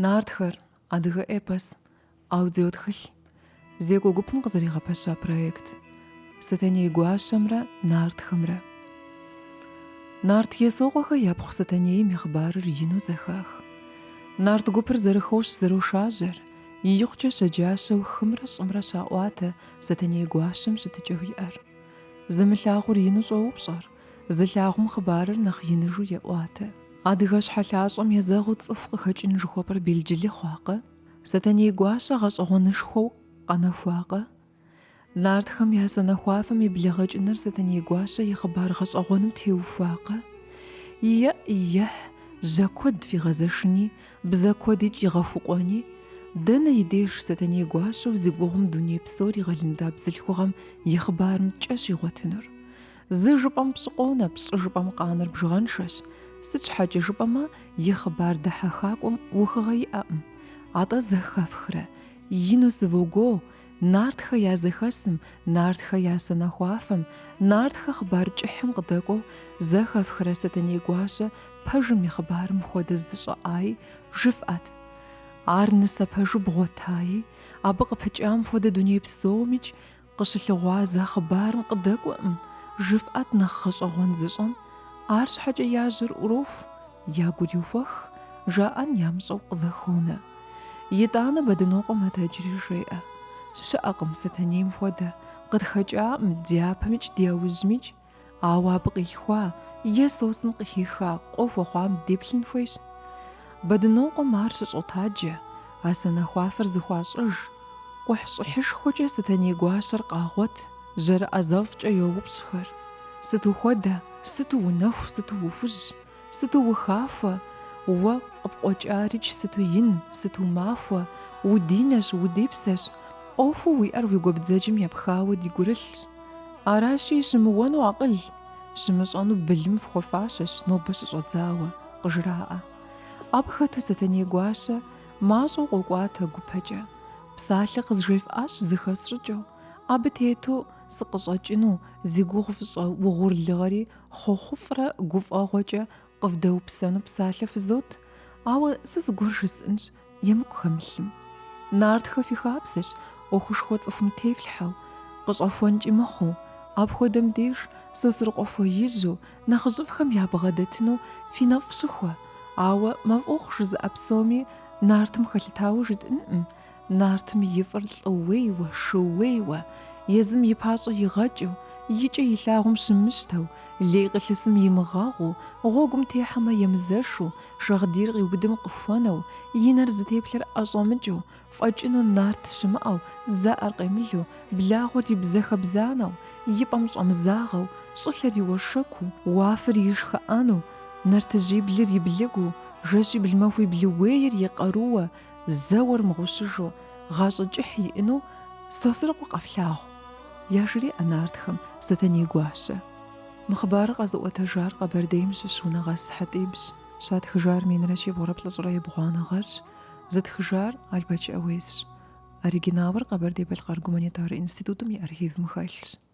Нартхэр, адыгэ эпос, аудиотхылъ, зекӏуэ гупым къызэригъэпэща проект, Сэтэней гуащэмрэ нартхэмрэ. Нарт Есокъуэхэ япхъу Сэтэнейм и хъыбарыр ину зэхах. Нарт гупыр зэрыхощ зэрошажьэр, икъукӏэ щэджащэу хымрэ щӏымрэ щаӏуатэ Сэтэней гуащэм щытыкӏэу иӏэр. Зымылъагъур ину щӏоупщӏэр, зылъагъум хъыбарыр нэхъ иныжу еӏуатэ. Адыгэ щхьэлъащӏэм езэгъыу цӏыху къыхэкӏын жыхуэпӏэр белджылы хъуакъэ? Сэтэней гуащэ гъэщӏэгъуэнышхуэу къэнэхуакъэ? Нартхэм я санэхуафэм и блэгъэкӏыныр Сэтэней гуащэ и хъыбар гъэщӏэгъуэным теухуакъэ? Еӏ-ехь, жьэ куэд фигъэзэшыни, бзэ куэдикӏ игъэхукъуэни, дэнэ и деж Сэтэней гуащэу зи гугъум дуней псор игъэлында бзылъхугъэм и хъыбарым кӏэ щигъуэтынур? Зы жыпӏэм пщӏы къонэ, пщӏы жыпӏэм къанэр бжыгъэншэщ. Сыт щхьэкӏэ жыпӏэмэ, и хъыбар дэхьэхакӏуэм ухыгъэ иӏэкъым. Атӏэ зэхэфхрэ, ину сывогуо, Нартхэ я зэхэсым, Нартхэ я санэхуафэм, Нартхэ хъыбар кӏыхьым къыдэкӏуэу зэхэфхрэ Сэтэней гуащэ пэжым и хъыбарым хуэдэ зыщӏэӏаи жыфӏэт. Ар нысэ пэжу бгъуэтаи, абы къыпыкӏам хуэдэ дуней псомикӏ Къыщылъыгъуазэ хъыбарым къыдэкӏуэӏым, жыфӏэт нэхъ гъэщӏэгъуэн зыщӏэм, арщхьэкӏэ я жьэр ӏуроху, я гур йохуэх, жаӏэн ямыщӏэу къызэхонэ. Итӏанэ Бэдынокъуэ мэтэджри жеӏэ, Щыӏэкъым Сэтэнейм хуэдэ, къытхэкӏаӏым дяпэмикӏ дяужьмикӏ, Ауэ абы къилъхуа е Сосым къыхиха къуэ хуэхъуам деплъын хуейщ. Бэдынокъуэм ар щыщӏотаджэ, а санэхуафэр зэхуащӏыж. Къухьщӏыхьышхуэкӏэ Сэтэней гуащэр къагъуэт, жьэрыӏэзэфӏкӏэ йоупщӏхэр. Сыт ухуэдэ, сыту унэху, сыту ухужь, сыту ухахуэ, уэ къыпкъуэкӏарикӏ сыту ин, сыту махуэ, удинэщ, удипсэщ, ӏуэхуу уиӏэр уи гуэбдзэджым епхауэ ди гурылъщ. Аращи, щымыуэну акъыл, щымыщӏэну былым фхуэфащэщ нобэ щыщӏэдзауэ, къыжраӏэ. Абы хэту Сэтэней гуащэ мащӏэу къокӏуатэ гупэкӏэ. Псалъэ къызжефӏащ зыхэсщӏыкӏыу, абы тету сыкъыщӏэкӏыну зи гугъу фщӏы угъурлыгъэри хъуэхъуфӏрэ гуфӏэгъуэкӏэ къывдэупсэну псалъэ фызот, ауэ сэ зыгуэр жысӏэнщ, емыкӏу хэмылъым. Нартхэ фи хабзэщ ӏуэхушхуэ цӏыхум тефлъхьэу, къыщӏэхуэнкӏи мыхъуу, апхуэдэм деж Сосрыкъуэ хуэижьу, нэхъыжьыфӏхэм ябгъэдэтыну фи нэфӏ щыхуэ, ауэ мафӏохъу жызыӏэ псоми нартым хэлъытауэ жытӏынкъым, Нартым и фӏыр лӏыуейуэ, шууейуэ, езым и пащӏэ игъэкӏыу, и кӏэ илъагъум щымыщтэу, лей къылъысым имыгъэгъуу, гъуэгум техьэмэ емызэшу, шагъдийр къиубыдым къыхуэнэу, и нэр зытеплъэр ӏэщӏэмыкӏыу, фӏэкӏыну нарт щымыӏэу, зэ ӏэр къемылу, благъуэр и бзэхэбзанэу, и пӏэм щӏэмызагъэу, щӏылъэр и уэшэкуу, уафэр и шхыӏэну, нартыжьиблыр и блыгуу, жэщибл-махуибл уейр и къарууэ, Зэуэр мыгъущыжу, гъащӏэ кӏыхь иӏэну Сосрыкъуэ къэфлъагъу, яжреӏэ нартхэм Сэтэней гуащэ. Мы хъыбарыр къэзыӏуэтэжар Къэбэрдейм щыщ Унэгъэс Хьэтӏибщ, щатхыжар минрэ щибгъурэ плӏыщӏрэ ебгъуанэ гъэрщ, зытхыжар Албэч ӏэуесщ. Оригиналыр Къэбэрдей-Балъкъэр гуманитар институтым и архивым хэлъщ.